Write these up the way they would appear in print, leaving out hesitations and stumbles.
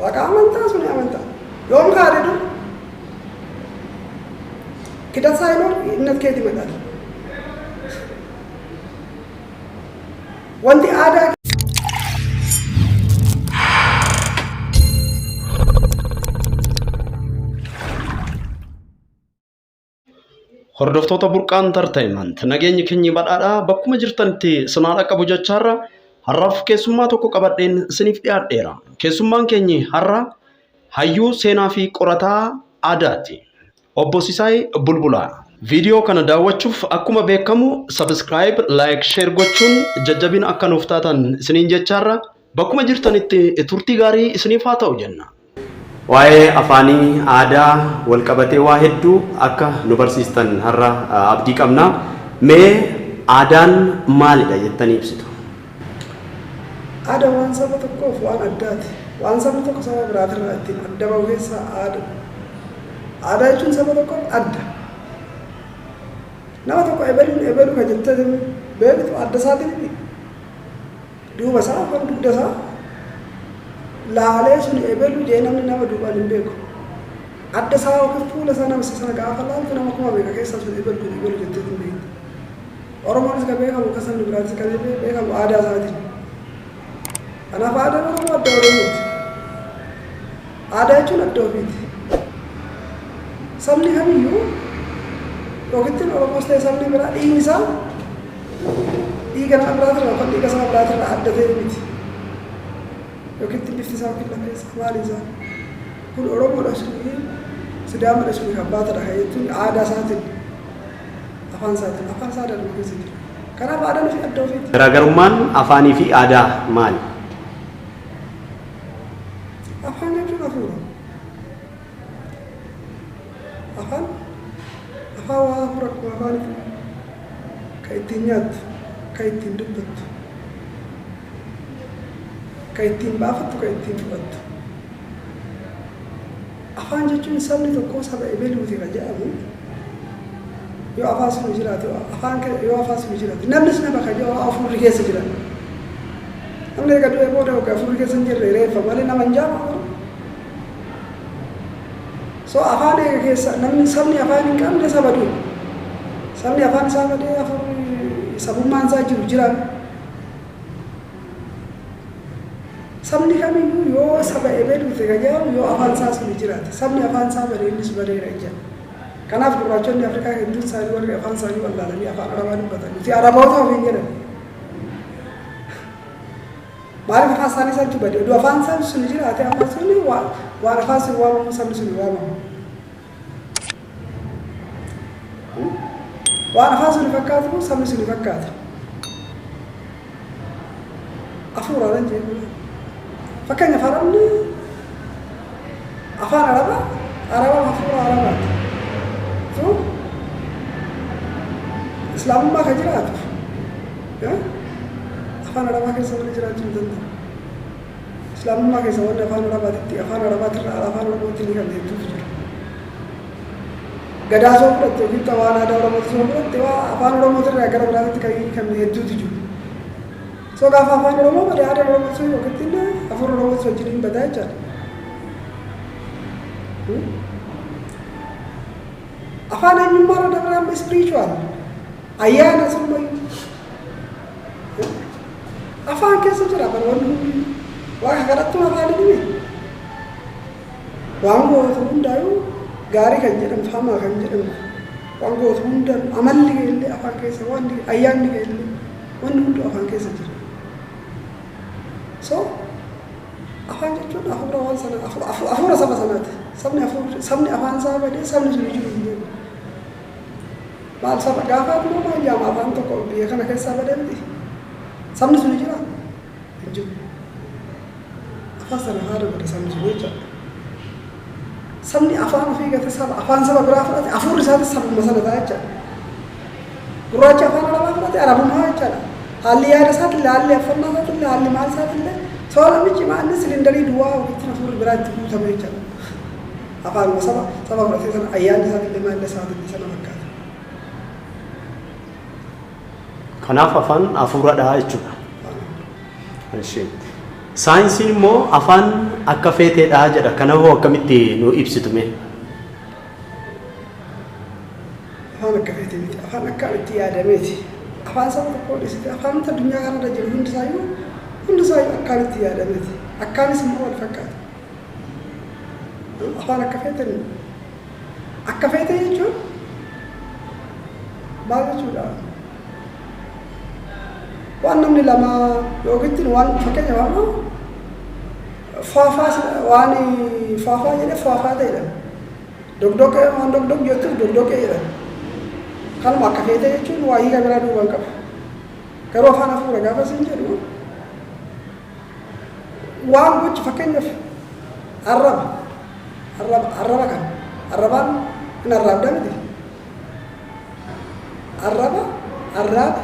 Waaqa amantaa suni amantaa. Yoom kaade dur? ክደት ሳይኖር እምነት ከየት ይመጣል? Wanti aadaa Hordoftoota Burqaa Entertainment, nageenyi keenyi badhaadhaa bakkuma jirtanitti sinaa dhaqqabu jechaarra, har'aaf keessummaa tokko qabadheen isiniif dhiyaadheera. Keessummaan keenyi har'a hayyuu seenaa fi qorataa aadaati. Obbo Sisaay Bulbulaa. Viidiyoo kana daawwachuuf akkuma beekamu subscribe, like, share gochuun jajjabina akka nuuf taatan isiniin jechaarra, bakkuma jirtanitti turtii gaarii isiniif haa ta'u jenna. Waa'ee afaanii aadaa wal qabatee waa hedduu akka nu barsiistan har'a abdii qabna. Mee aadaan maalidha jettanii ibsitu? Aadaan waan saba tokkoof waan addaati. Waan sabni tokko saba biraatirraa ittiin adda bahu keessaa aada. Aadaa jechuun saba tokkoof adda. Nama tokko ebeluun ebelu kan jettee beektu adda isaatiin miti. Duuba isaa yookaan dugda isaa laalee sun ebelu jee namni nama duubaan hin beeku. Adda isaa yookiin fuula isaa nama sana gaafa laaltu nama kuma beeka keessaa sun ebelu kun ebelu jettee hin beektu. Oromoonis kan beekamu, akka sabni biraatis kan beekamu aadaa isaatiin. Kanaaf aadaan Oromoo adda Oromooti. Aadaa jechuun adda ofiiti. Sabni kamiyyuu yookiin Oromoos ta'e sabni biraa dhiigni isaa dhiiga nama biraatirraa yookaan dhiiga saba biraatirraa adda ta'e miti. Yookiin bifti isaa yookiin lafee isaa maali isaa. Kun Oromoodha, suni Sidaamadha, suni Kabbaatadha kan jechuun aadaa isaatiin, afaan isaatiin, afaan isaa aadaadhuma keessa jira. Kanaaf aadaan ofii adda ofiiti. Garaagarummaan afaanii fi aadaa maali? Afaan jechuun hafuura. Afaan afaan waa hafuura, akkuma afaanitti kan ittiin nyaattu, kan ittiin dubbattu, kan ittiin baafattu, kan ittiin fudhattu. Afaan jechuun sabni tokko saba ebeluuti kan jedhamu yoo afaan sun jiraate, afaan yoo afaan sun jiraate, namnis nama kan jedhu hafuurri keessa jira. Namni erga du'ee booda yookaan hafuurri keessa hin jirre reeffa malee nama hin jaamu. So afaan eega keessa namni, sabni afaan hin qabne saba du'e. Sabni afaan isaa badee hafuurri sabummaan isaa jiru jira. Sabni kamiyyuu yoo saba ebeluuti kan jedhamu yoo afaan isaa sun jiraate, sabni afaan isaa badee innis badeera jechuudha. Kanaaf gurraachonni Afrikaa hedduun isaanii warri afaan isaanii wallaalanii afaan Arabaa dubbatan nuti Araboota ofiin jedhan. Maaliif afaan isaanii santu bade? Oduu afaan isaan sun jiraate afaan sun waan afaan sun waamamu sabni sun waamamu. Waan afaan sun fakkaatu sabni sun fakkaata. Hafuuraan jedhu. Fakkeenyaaf Arabni afaan Arabaa, Arabaan hafuura Arabaati. So Islaamummaa kan jiraatu afaan Arabaa keessa wali jiraachuu hin danda'u. Islaamummaa keessa wanni afaan Arabaatitti, afaan Arabaatirraa afaan Oromootti ni kan hedduutu jira. Gadaa soo fudhatte yookiin waan aadaa Oromootti soo fudhatte, waa afaan Oromootirraa gara biraatitti kan hiikamne hedduutu jiru. So gaafa afaan Oromoo bade, aadaan Oromoo sun yookiin hafuura Oromoo wajjin hin badaa jechaadha. Afaan eenyummaa irra dabree amma spiritual ayyaana summayyuu. Afaan keessa jira bara wanni hundi, waaqa kadhattuun afaan hin waan gootu hundaayyuu, gaarii kan jedhamtu, hamaa kan jedhamtu, waan gootu hundaan amalli kee illee afaan keessa, waan ayyaanni kee illee, wanni hunduu afaan keessa jira. So afaan jechuun hafuura waan sana, hafuura saba sanaati. Sabni sabni afaan isaa badee sabni sun jiru hin beeku. Maal saba gaafa immoo maal jaama afaan tokko biyya kana keessaa badee miti. Sabni sun jira hin jiru. Afaan sana haala bade sabni sun jechaadha. Sabni afaan ofii gate saba afaan saba biraa fudhate hafuurri isaatis sabuma sana ta'a jechaadha. Gurraachi afaan Arabaa fudhate Arabummaa jechaadha. Haalli yaada isaatillee, haalli uffannaa isaatillee, haalli maal isaatillee, soo namichi maalli silindarii duwwaa ofitti hafuurri biraa itti guutame jechaadha. Afaanuma saba saba fudhatee sana ayyaanni isaatillee maalli isaatillee sana fakkaata. Kanaaf afaan hafuuradha jechuudha. Ishee. Saayinsiin immoo afaan akka feeteedha jedha. Kana hoo akkamitti nu ibsitu mee? Afaan akka feete miti. Afaan akka itti yaadameeti. Afaan saba tokkoo dhiisite afaan addunyaa kanarra jiru hundisaayyuu akkaan itti yaadameeti. Akkaanis immoo wal fakkaata. Afaan akka feete akka feete jechuun maal jechuudha? Waan namni lama yookiin waan fakkeenyaaf amma faafaa waan faafaa jedhee faafaa ta'edha. Dogdoqee waan dogdog jettuuf dogdoqee jedhama. Kanuma akka feete jechuun waa hiika biraa duubaan qaba. Garuu afaan hafuura gaafa isin jedhu waan gochi fakkeenyaaf arraba arraba arraba kana arrabaan hin arraabdaa miti. Arraba arraaba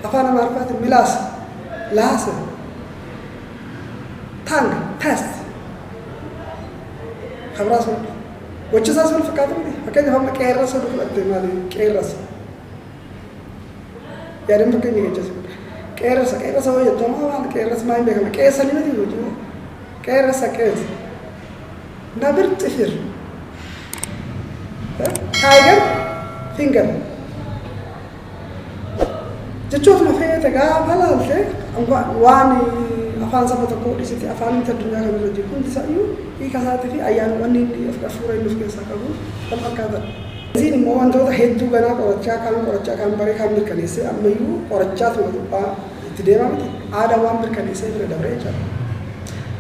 afaan Amaariffaatiin ምላስ laasa tongue taste kabiraas wal gochi isaas wal fakkaata miti. Fakkeenyaaf amma qeerransa fudhatte maali qeerransa yaadan fakkeenya jecha qeerransa qeerransa hoo jettu amma maal qeerransa maal beekama qeessanii miti hojii qeerransa qeerransa ነብር ጥፍር tiger finger jechootuma feete gaafa laalte waan afaan saba tokkoo dhiisite afaan nuti addunyaa kanarra jiru hundi isaayyuu hiika isaatii fi ayyaana wanni inni of hafuura inni of keessaa qabu wal fakkaatan. Isiin immoo wantoota hedduu ganaa qorachaa kaan qorachaa kaan baree kaan mirkaneessee ammayyuu qorachaa tuma tuqaa itti deemaa miti aadaa waan mirkaneessee bira dabree jechuudha.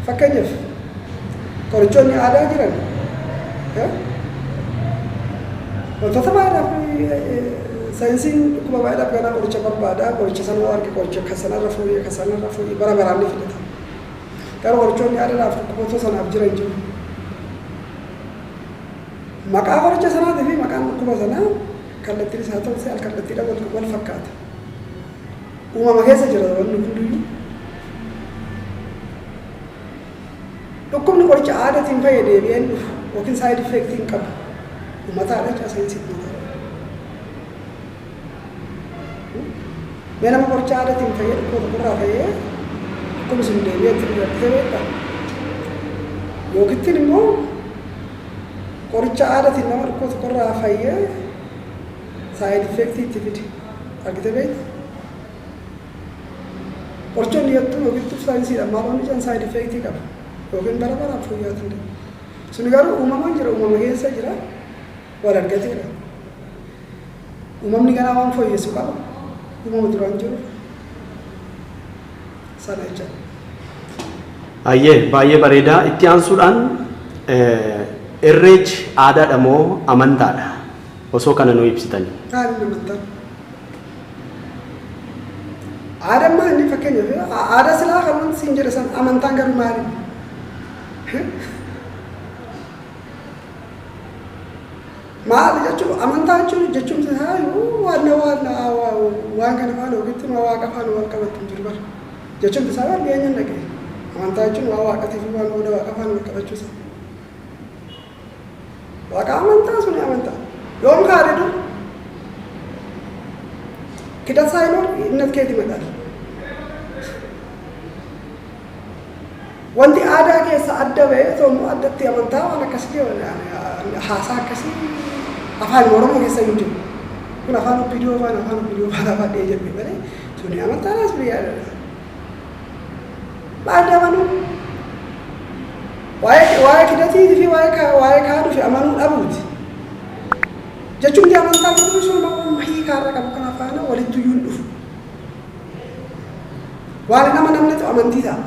Fakkeenyaaf qorichoonni aadaa jiran wantoota baay'eedhaaf saayinsiin dhukkuba baay'eedhaaf ganaa qoricha barbaada qoricha sana arge qoricha kan sanarra fooyyee kan sanarra fooyyee bara baraan ni fidata. Garuu qorichoonni aadaadhaaf dhukkuboota sanaaf jiran jiru. Maqaa qoricha sanaatii fi maqaan dhukkuba sanaa kallattiin isaa ta'u al kallattiidhaan wal fakkaata. Uumama keessa jira wanni hundiyyuu. Dhukkubni qoricha aadaatiin fayyadee deebi'een dhufu yookiin side effectii hin qabu. Uummataadha jecha saayinsii uummataa. Mee nama qoricha aadaatiin fayyadu dhukkuba tokkorraa fayyee dhukkubni sun deebi'ee itti dhufe beektaa? Yookiin immoo qoricha aadaatiin nama dhukkuba tokkorraa fayyee side effectii itti fide argite beektaa? Qorichoonni hedduu yookiin saayinsiidhaan maal wanni jedhan side effectii qaba yookiin bara baraaf fooyya'aa danda'u. Suni garuu uumamaan jira uumama keessa jira wal argateera. Uumamni ganaa waan fooyyessu qaba. Uumama duraan jiru sana jechaadha. Ayyee baay'ee bareedaa. Itti aansuudhaan irreechi aadaadha moo amantaadha? Osoo kana nu ibsitanii. Maali amantaan? Aadaan maali inni fakkeenyaaf aadaa silaa kan wanti siin jedhe san amantaan garuu maali? Maali jechuun amantaa jechuun jechuun isaa waan waan waan kana faana ofitti waaqa faana wal qabattu hin jiru bara. Jechuun isaa waan dhiyeenyan dhaga'e. Amantaa jechuun waan waaqatii fi waan booda waaqa faana wal qabachuu isaa. Waaqa amantaa suni amantaa. Yoom kaadhe dur? ክደት ሳይኖር እምነት ከየት ይመጣል? Wanti aadaa keessa adda ba'ee otoo addatti amantaa waan akkasii haasaa akkasii afaan Oromoo keessa hin jiru. Kun afaan OPDO afaan afaan OPDO afaan afaan dhee jedhame malee suni amantaadhaas biyyaadha. Maal amanuu? Waa'ee kidatii fi waa'ee kaaduu fi amanuu dhabuuti. Jechuun amantaa jedhu sun hiikaarra qabu kana faana walitti iyyuu hin dhufu. Waan nama namnitu amantii ta'a.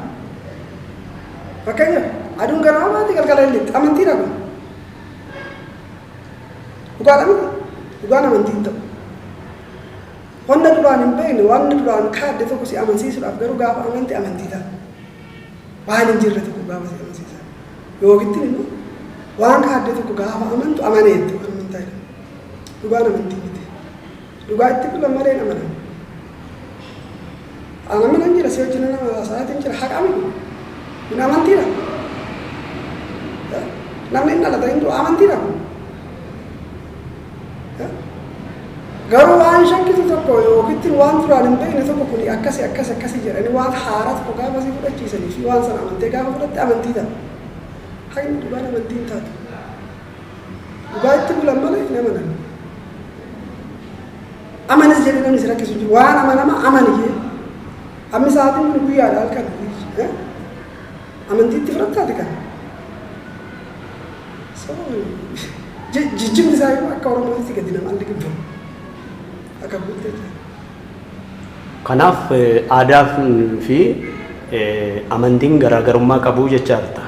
Fakkeenyaaf aduun ganama baate galgala hin lixxe amantiidha kun. Dhugaadha miti? Dhugaan amantii hin ta'u. Wanta duraan hin beekne waan duraan kaadde tokko si amansiisuudhaaf garuu gaafa amante amantii ta'a. Waan hin jirre tokko gaafa si amansiisa. Yookiin immoo waan kaadde tokko gaafa amantu amaneettu amantaa jedhama. Dhugaan amantii miti. Dhugaa itti bulan malee hin amanan. An amanan jira si wajjin nama sa'aatiin jira haqa miti. Kun amantiidha. Namni hin dhalata hin du'u amantiidha kun. Garuu waan shakkitu tokko yookiin waan duraan hin beekne tokko kun akkasi akkasi akkasi jedhanii waan haaraa tokko gaafa si fudhachiisanii fi waan sana amantee gaafa fudhatte amantii ta'a. Haqni dhugaan amantii hin taatu. Dhugaa itti bulan malee hin amanan. Amanis jedhee namni si rakkisu jiru. Waan amanama amani jee. Ammi sa'aatiin kun guyyaadha halkan. Amantii itti fudhattaati kan. So jijjimni isaa yoo akka Oromootti gadi namaan liqimfamu. Akka guuttee jira. Kanaaf aadaa fi amantiin garaagarummaa qabu jechaa jirta.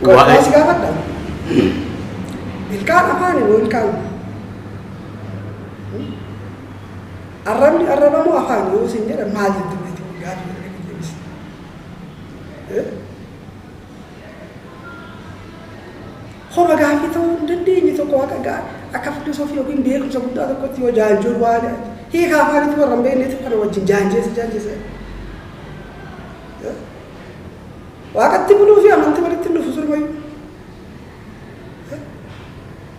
Waa si gaafadha. Ilkaan afaani moo ilkaan? Arrabni arrabamoo afaani yoo isin jedhan maal jettu beektu gaaffii kana gadi deebisi. Homa gaaffii ta'uu hin dandeenye tokko akka akka filosofii yookiin beekumsa guddaa tokkotti yoo jaanjoon waan hiika afaanitti warra hin beekneef kana wajjin jaanjeessa jaanjeessa. Waaqatti buluu fi amantii walitti hin dhufu sirumayyuu.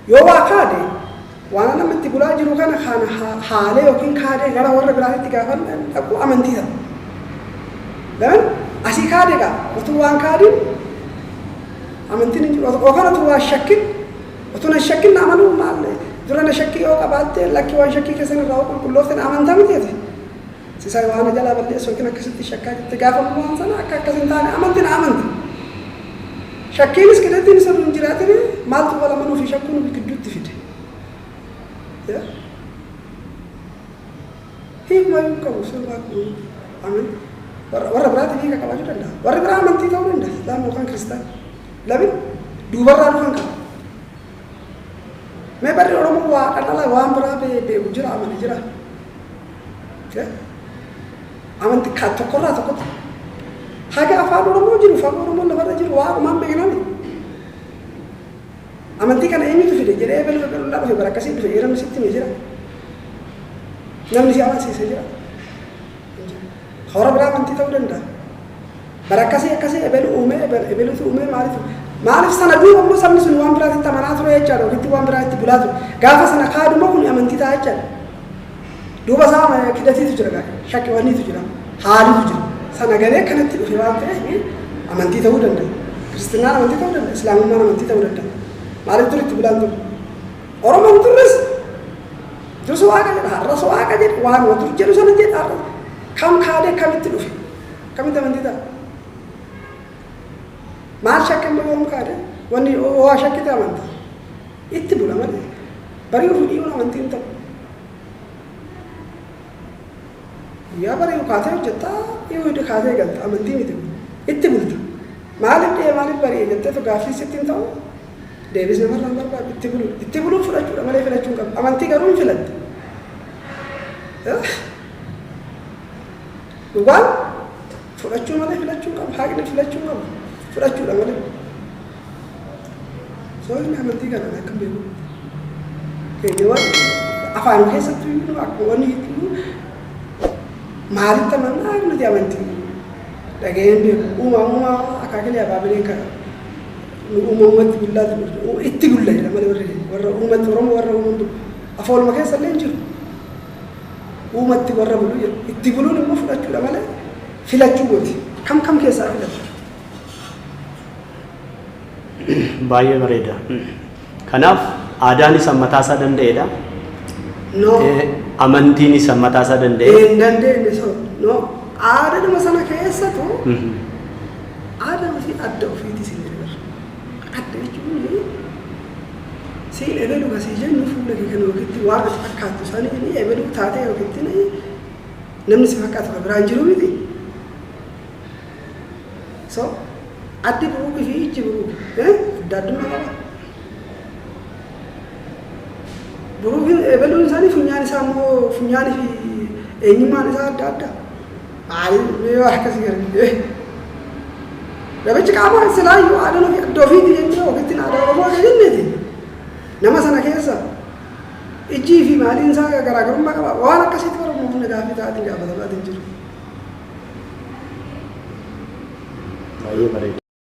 Yoo waa kaade waan nama itti bulaa jiru kana kan haalee yookiin kaadee gara warra biraatitti gaafa dhaqu amantii ta'a. Laman asii kaade gaa utuu waan kaadin amantiin hin jiru. Yookaan utuu waan shakkin utuu na shakkin na amanuu maal dura na shakkii yoo qabaatte lakki waan shakkii keessan irraa qulqulloofte na amantaa miti ati. Sisaa waan na jalaa balleessu yookiin akkasitti shakkaa jirte gaafa waan sana akka akkas hin taane amanti na amanti. Shakkiinis qidhattiin isa hin jiraatin maaltu wal amanuu fi shakkuun gidduutti fide. Hiikuma hin qabu sirba amanti. Warra biraatiif hiika qabaachuu danda'a. Warri biraa amantii ta'uu danda'a. Islaama yookaan kiristaana. Lamin duubarraa dhufan qaba. Mee barri Oromoo waaqan ala waan biraa beeku jira amane jira. Amanti kan tokkorraa tokkotti. Haga afaan Oromoo jiru afaan Oromoo lafarra jiru waaqumaan beeknami. Amantii kana eenyutu fide jedhee ebelu ebelu dhufe bara akkasii dhufe namni sitti hime jira. Namni si amansiise jira. Hora biraa amantii ta'uu danda'a. Bara akkasii akkasii ebelu uume ebelutu uume maaliif maaliif sana duuba immoo sabni sun waan biraatti amanaa ture jechaadha ofitti waan biraatti bulaa ture. Gaafa sana kaaduma kun amantii ta'a jechaadha. Duuba isaa kidhatiitu jira gaafa shakkiwaniitu jira haalitu jira. Sana galee kanatti dhufe waan ta'eef amantii ta'uu danda'a. Kiristinaan amantii ta'uu danda'a. Islaamummaan amantii ta'uu danda'a. Maaliif dur itti bulaan ture? Oromoon turres dursa waaqa jedha har'as waaqa jedha waan dur jedhu sana jedha har'a kam kaadee kamitti dhufe kamitti amantii ta'a? Maal shakke immoo yoom kaade wanni waa shakkite amantaa itti bula malee barii ofii dhiibuun amantii hin ta'u. Guyyaa bari'u kaatee hojjettaa dhiyuu kaatee galta amantii miti itti bulta. Maaliif dhi'ee maaliif bari'e jettee gaaffii sitti hin ta'u deebis namarraa hin barbaadu itti bulu itti buluun fudhachuudha malee filachuu hin qabu amantii garuu hin filatte. Dhugaan fudhachuu malee filachuu hin qabu haqni filachuu hin qabu fudhachuudha malee. Soo inni amantii kana akka beeku. Keenya waan afaan keessattuu iyyuu akkuma wanni iyyuu maalitti amannaa nuti amantii dhaga'een beeku uumaa uumaa akaakilee abaabileen kana nu uumamumatti bullaa itti bulla jedha malee warri warra uumatti Oromoo warra uuman bulu afooluma keessa illee hin jiru. Uumatti warra bulu jedhu itti buluun immoo fudhachuudha malee filachuu gooti. Kam kam keessaa filatu? Baay'ee bareeda. Kanaaf aadaan isa mataa isaa danda'edha. No. Amantiin isa mataa isaa danda'e. Hin dandeenye so no aadaadhuma sana keessatu aadaa ofii adda ofiiti siin jedhu. Adda jechuun siin ebelu kasii jennu fuula kee kana yookitti waan ati fakkaattu sanii ebelu taatee yookitti namni si fakkaatu kan biraan jiru miti. So addi buruuqii fi ijji buruuqi adda addummaa qaba. Buruuqiin ebeluun isaanii funyaan isaa immoo funyaanii fi eenyummaan isaa adda adda. Maaliif mee waa akkasii gargee. Namichi qaama silaayyuu aadaan ofii adda ofiiti jennee ofitti aadaa Oromoo akka jenneeti. Nama sana keessa ijjii fi maaliin isaa garaagarummaa qaba. Waan akkasiitti bara humna gaaffii ta'aatiin gaafatamaatiin jiru. Baay'ee bareeda.